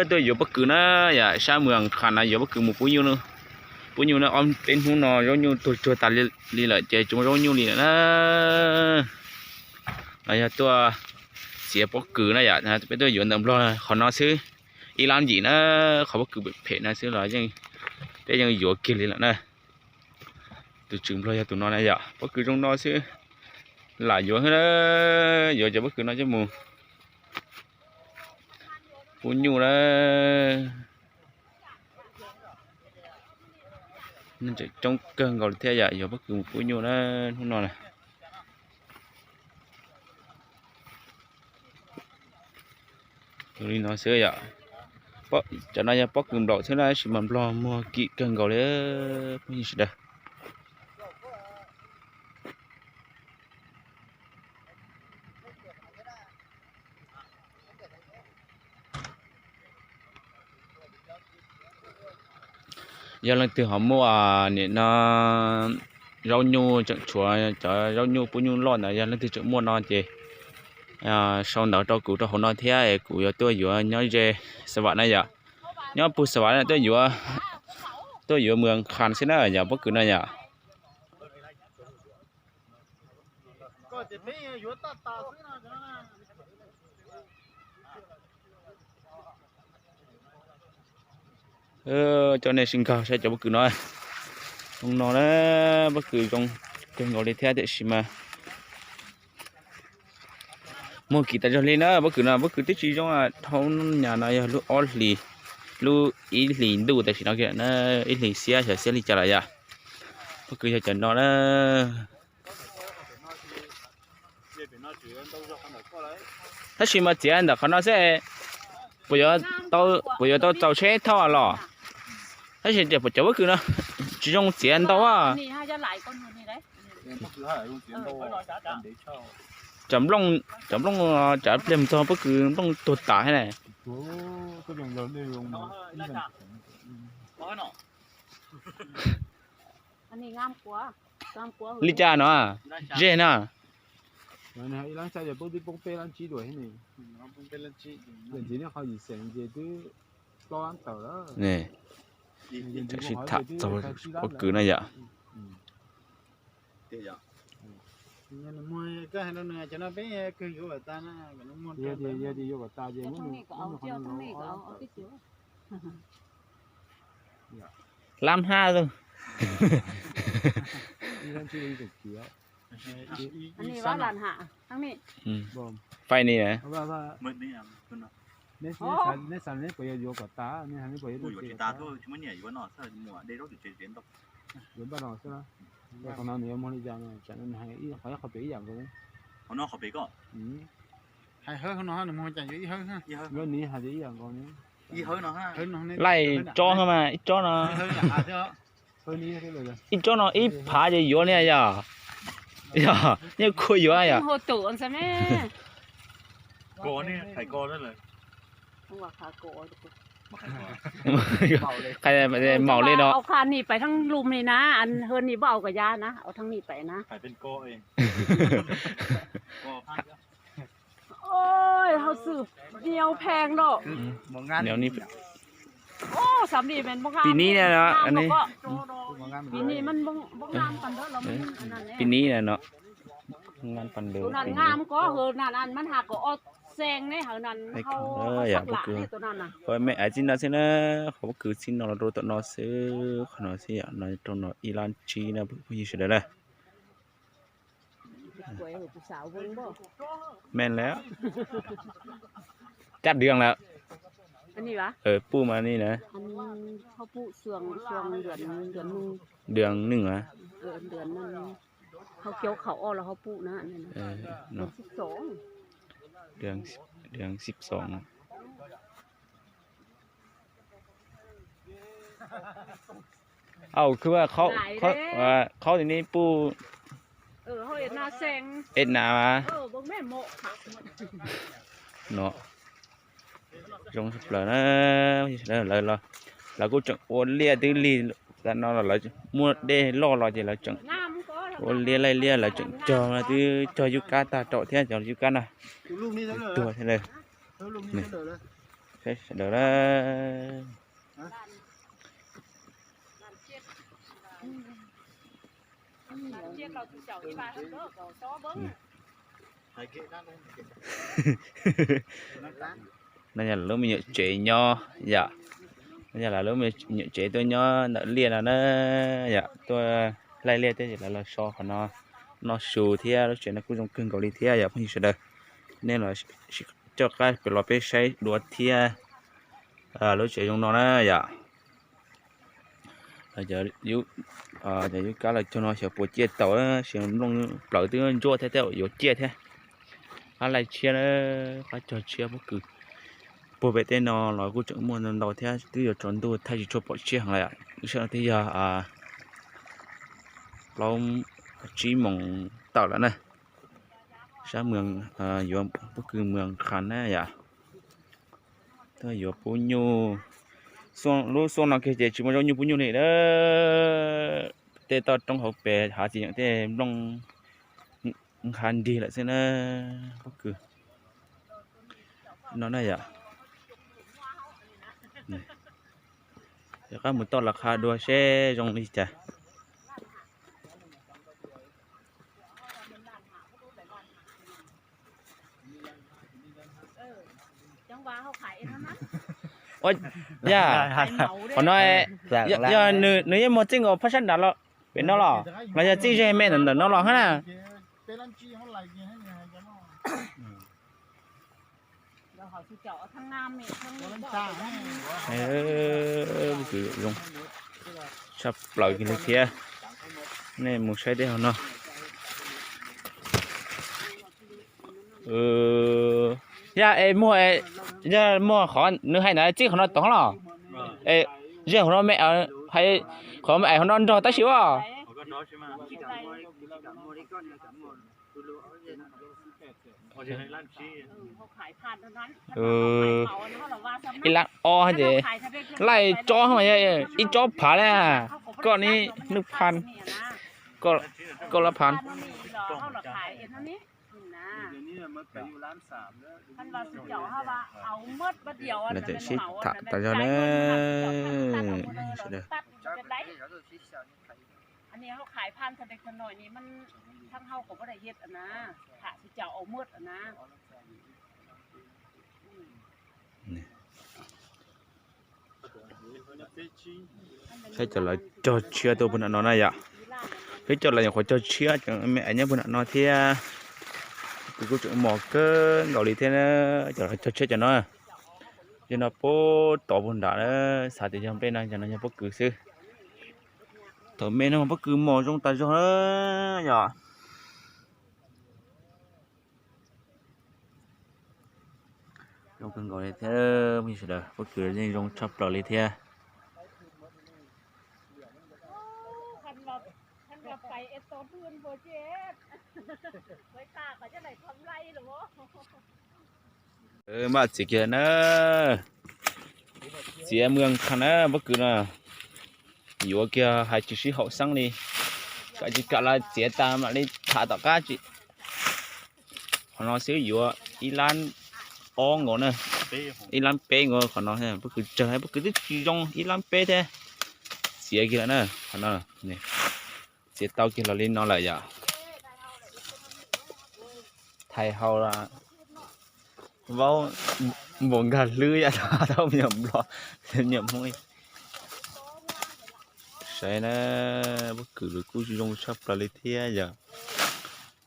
Peb tuaj yuav pob kws na yom, sab Mws Khas no yuav pob kws mus pub nyuj. Pub nyuj na, ob peb hnub no zaub nyuj tuag tsuag tas li lawm ces tsis muaj zaub nyuj li lawm na. No yog tuaj txiav pob kws na yom, peb tuaj yuav ntawm Nplog qhov no xwb. Ib lab yim na, qhov pob kws phem no xwb los peb yeej yuav kiag li lawm na. Tus tswv Nplog yog tus no na yom, pob kws zoo no xwb. Lam yuav xwb na, yuav cov pob kws no coj mus pub nyuj na. Tseem coob kawg nkaus li thiab yom, yuav pob kws mus pub nyuj na hnub no na. Li no xwb yom. Cov no yog pob kws nplaum xwb na, tab sis mas Nplog muag kim kawg nkaus li phooj ywg sawv daws. Yog leej twg ho muaj nim no zaub nyuj tseem tshuav cov zaub nyuj pub nyuj loj ntawd, yog leej twg tseem muaj no ces sau ntawv rau kuv rau hauv no thiab es kuv yuav tuaj yuav nyob ze Xav Vam na yom. Nyob pug Xav Vam na, tuaj yuav Mws Khas xwb na yom, pob kws no yom. Coj nej sib nkag saib cov pob kws no. Zoo no na, pob kws zoo kawg nkaus li thiab tiam sis mas muag kim tas zog li na. Pob kws no pob kws twb tsis zoo, dhau nyas no yog lub ob hlis, lub ib hlis ntuj tam sim no kiag na, ib hlis xiab xyov xiab li cas lawm yom. Pob kws yog cov no na. Tab sis mas txiav ntawm qhov no xwb, puas yuav tau txaus tsheb thauj los? Tab sis tias cov pob kws no tsis zoo txiav ntau. Cov nplooj, cov nplooj, cov pliag mus txog pob kws nplooj tuag tas thiab na. Li cas no? Zej na. Tam sim tham txog pob kws no yom. Lab hab lug. Fais ni na. Laij tsob no mas ib tsob no, ib tsob no ib phav ces yuav li yom. Yog, yeej khuv yuav yom. Maum li no. Au kha ni pais thab lum ni na, an hwj ni pab au koj ya na, au thab ni pais na. Oj, hauv xwm niau pheej no. Pim ni na, pim ni na no. Tus nan ngam ko hwj nan an mab has ko ob xees ne, hwj nan me ais txij no xwb na, qhov pob kws txij no los rau tom no xwb, qhov no xwb yom, no rau no ib lab tsib na phooj ywg sawv daws na. Meej lawm. Cab dwm lawm. Puj mas ni na. Dwm neej a. Au, khwb, qhaub tim ni puj. Ej na. No zoo tshaj plaws na. Lawv kuj tseem ua liaj twb lig, tam no los lawv muaj dej loj los ces lawv tseem ua liaj laij liaj, lawv tseem cog, twb cog yub kab tag rau thiab, cov yub kab no tuag thiab lawm. Peb sawv daws na. No yog lub me nyuam tsev nyob yom. No yog lub me nyuam tsev tuaj nyob ntawm liaj no na yom, tuaj laij liaj thiab ces lawv los so qhov no noj su thiab. Lub tsev no kuj zoo kawg nkaus li thiab yom phooj ywg sawv daws. Nej los coj qab pem los peb saib dua thiab. Lub tsev zoo no na yom. Cov yub kab los cog no xyov puas ciaj tau, sis nplooj plaws twb ntsuab thiab, tej zaum yuav ciaj thiab. Qab laij tshiab, qab cog tshiab pob kws. Puag pem tej no los kuj tseem muaj ntau ntau thiab, twb yuav tsaus ntuj thaij tsis tshua pom tshiab heev lawm. Lub sij hawm no twb yog plaub tsib moos tawm lawm na. Sab moos yuav pob kws moos qhav na yom. Tuaj yuav pub nyuj. Lub xuaj no kiag ces tsis muaj zaub nyuj pub nyuj li na. Tej toj roob hauv pes hav txiv yeem tej nplooj nqha nrig lawm xwb na. Pob kws no na yom. Rov qab mus toj los qha dua seb zoo li cas. Yog, qhov no yog nws yeej muag txij nkaus phab sab nrad los pem no los, los yog txij ze me ntawm ntawm no los hab na. Zoo tshaj plaws kiag li thiab. Nej mus saib tej hauv no. Yog es muag, yog muag qhov nws hais ntawd txij qhov no tod los? Es ze hauv no me, qhov me hauv no nrog tab sis as. Ib lab ob ces laij tsob, ib tsob phav na. Koj ni, nws phan, koj lab phan. Lawv tseem sib tham tas zog na. Saib cov lawv cog tshiab tuaj puag nram no na yom. Peb coj los nyuam qhuav cog tshiab, me aiv nyob puag nram no thiab. Kuj tseem mos kawg nkaus li thiab, cov lawv cog tshiab cov no. Yog no puag tod puag nram, xav tias yog nplej no, cov no yog pob kws xwb. Thaum me no pob kws mos zoo tas zog na yom. Zoo kawg nkaus li thiab, phooj ywg sawv daws, pob kws yeej zoo tshaj plaws li thiab. Maj txiav kiag na, txiav muag qha na, pob kws no yuav kiag hais tsis sib haum xeeb li. Kam tsis kam los txiav tas mam li tham tom qab tsis. Qhov no xwb yuav ib lab ob nkaus na, ib lab peb nkaus qhov no. Pob kws tsawg, pob kws twb tsis zoo, ib lab peb thiab. Txiav kiag lawm na, qhov no txiav tau kiag los li no lawm yom. Thais hau vaub npaum nkag hlwb yam tau me nyuam nplog, me nyuam Hmoob. Saib na, pob kws lawv kuj zoo tshaj plaws li thiab yom.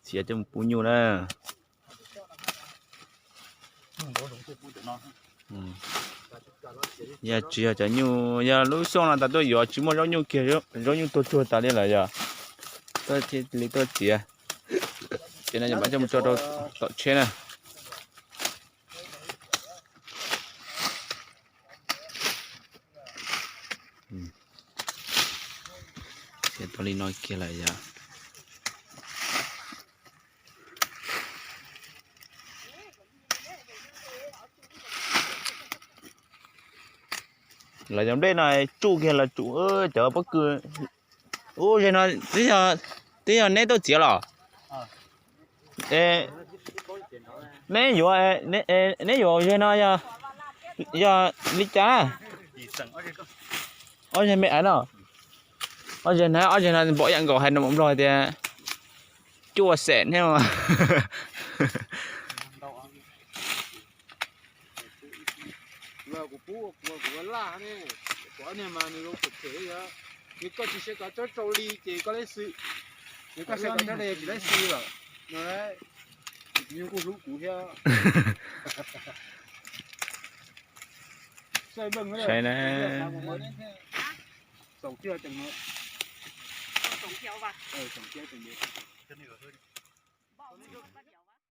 Txiav coj mus pub nyuj na. Yog tsis yog cov nyuj, yog lub xyoo no tas tuaj yuav tsis muaj zaub nyuj kiag, zaub nyuj tuag tsuag tas li lawm yog tuaj thiaj li tuaj txiav. Ces no mam coj mus tso rau tom tsheb na. Txiav tau li no kiag lawm yom. Lawv cov nplej no tsuj kiag los tsum cov pob kws. Ub, ze no twb yog neb tuaj txiav los? Neb yuav, neb yuav ze no yog? Yog li cas? Ob zeg me aiv no, ob zeg na, ob zeg no npaum ib yam nkaus hais rau Nplog tias cuaj xees thiab. Kuv pub kuv laj ne, kuv ob niag mas nws zoo phem phem li yog, yog koj tsis saib kov tsob rau li ces koj lab xwm, yog koj saib kov tsob li tsis lab xwm lawm no. Nws kuj hlub kuv thiab. Saib na.